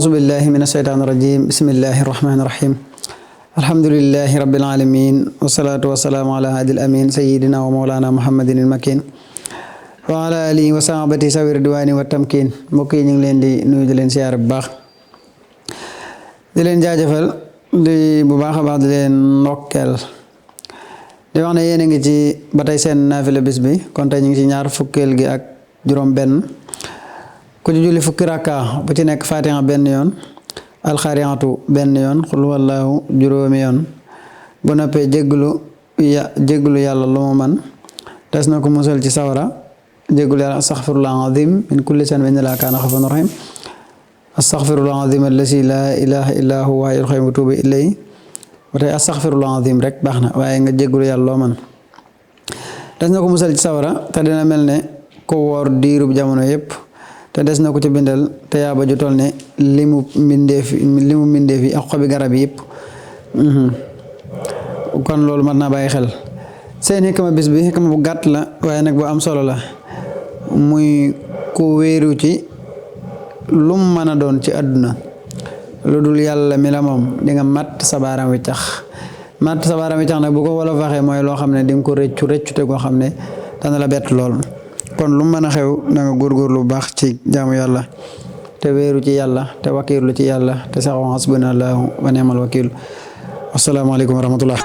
أعوذ بالله من الشيطان الرجيم بسم الله الرحمن الرحيم الحمد لله رب العالمين والصلاة والسلام على هادي الأمين سيدنا ومولانا محمد المكين وعلى آله وصحبه سوي الرضوان والتمكين mbokk yi ñu ngi leen di nuyu di leen siyaar bu baax di leen jaajëfal di bu baax a baax di leen ndokkeel di wax ne yéen a ngi ci ba tey seen naafila bis bi kon tey ñu ngi ci ñaar fukkeel gi ak juróom benn ku ci julli fukki rakka bu ci nekk fatiha benn yoon alxariatu benn yoon xul wallahu juróomi yoon bu noppee jégglu yàlla lu mu man des na ko musal ci sawara jégglu yàlla astaghfirullah azim min kulli san wa inna kaana xafuuran rahim astaghfirullah azim allasi la ilaha illa huwa hayyul qayyum wa tuubu ilayhi ba tey astaghfirullah azim rek baax na waaye nga jégglu yàlla loo man des na ko musal ci sawara te dina mel ne ko woor diirub jamono yépp te des na ko ci bindal te yaa ba ju toll ne limu mbindeef yi ak xobi garab yi yëpp kon loolu mat naa bàyyi xel seen xikma bis bi xikma bu gàtt la waaye nag bu am solo la muy ku wéeru ci lum mën a doon ci àdduna lu dul yàlla mi la moom di nga matt sa baaraam wiccax nag bu ko wolof waxee mooy loo xam ne di nga ko rëccu te koo xam ne dana la bett lool kon lu mën a xew na nga góorgóorlu bu baax ci jaamu yàlla te wéeru ci yàlla te wakiirlu ci yàlla te saxoo hasbunallahu wa ni'mal wakiil asalaamaaleykum wa rahmatullah